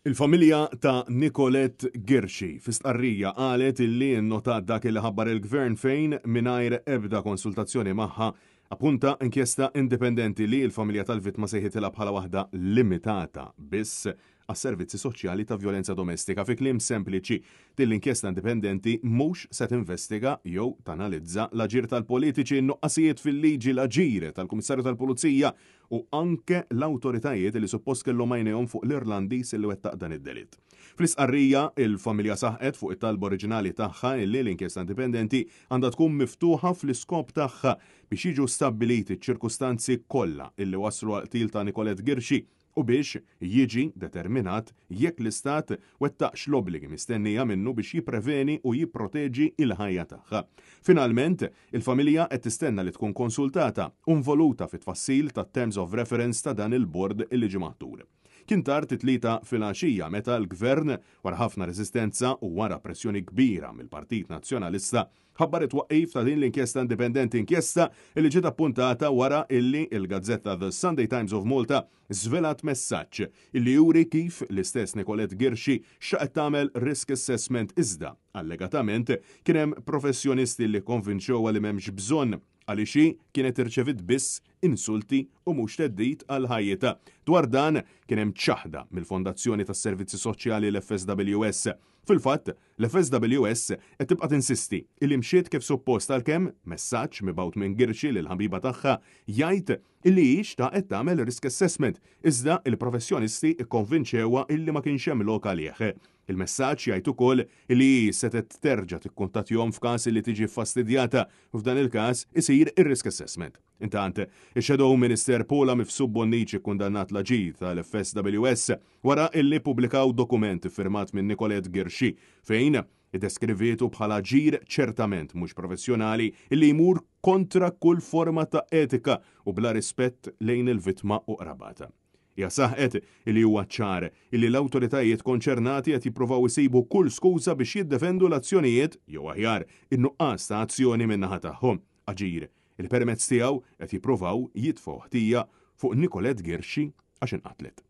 Il-familja ta' Nicolette Ghirxi fi stqarrija qalet illi nnotat dak li ħabbar il-Gvern fejn mingħajr ebda konsultazzjoni magħha appunta inkjesta indipendenti li l-familja tal-vittma sejħitilha bħala waħda limitata biss għas-servizzi soċjali ta' vjolenza domestika. Fi kliem sempliċi, din l-inkjesta indipendenti mhux se tinvestiga jew tanalizza l-aġir tal-politiċi, n-nuqqasijiet fil-liġi, l-aġir tal-Kummissarju tal-Pulizija u anke l-awtoritajiet li suppost kellhom għajnejhom fuq l-Irlandiż li wettaq dan id-delitt. Fl-istqarrija, il-familja saħqet fuq it-talba oriġinali tagħha illi l-inkjesta indipendenti għandha tkun miftuħa fl-iskop tagħha biex jiġu stabbiliti ċ-ċirkustanzi kollha illi wasslu għall-qtil ta' Nicolette Ghirxi u biex jiġi determinat jekk l-Istat wettaqx l-obbligi mistennija minnu biex jippreveni u jipproteġi l-ħajja tagħha. Finalment, il-familja qed tistenna li tkun konsultata u nvoluta fit-tfassil tat-Terms of Reference ta' dan il-bord li ġie maħtur. Kien tard it-Tlieta filgħaxija meta l-Gvern, wara ħafna reżistenza u wara pressjoni kbira mill-Partit Nazzjonalista, ħabbar it-twaqqif ta' din l-inkjesta indipendenti, inkjesta li ġiet appuntata wara illi l-gazzetta The Sunday Times of Malta żvelat messaġġ illi juri kif l-istess Nicolette Ghirxi xtaqet tagħmel risk assessment iżda allegatament kien hemm professjonisti li kkonvinċewha li m'hemmx bżonn għaliex hi kienet irċeviet biss insulti u mhux theddid għal ħajjitha. Dwar dan kien hemm ċaħda mill-Fondazzjoni tas-Servizzi Soċjali l-FSWS. Fil-fatt, l-FSWS qed tibqa' tinsisti illi mxiet kif suppost għalkemm messaġġ mibgħut minn Ghirxi lill-ħabiba tagħha jgħid illi hi xtaqet tagħmel risk assessment iżda l-professjonisti kkonvinċewha illi ma kienx hemm lok għalih. Il-messaġġ jgħid ukoll illi hi setgħet terġa' tikkuntattjhom f'każ illi tiġi ffastidjata u f'dan il-każ isir ir-risk assessment. Intant, ix-Shadow Minister Paula Mifsud Bonnici kkundannat l-aġir tal-FSWS wara illi ppubblikaw dokument iffirmat minn Nicolette Ghirxi fejn iddeskrivietu bħala aġir ċertament mhux professjonali illi jmur kontra kull forma ta' etika u bla rispett lejn il-vittma u qrabatha. Hija saħqet illi huwa ċar illi l-awtoritajiet konċernati qed jippruvaw isibu kull skuża biex jiddefendu l-azzjonijiet, jew aħjar, in-nuqqas ta' azzjoni min-naħa tagħhom, aġir illi permezz tiegħu qed jippruvaw jitfgħu ħtija fuq Nicolette Ghirxi għax inqatlet.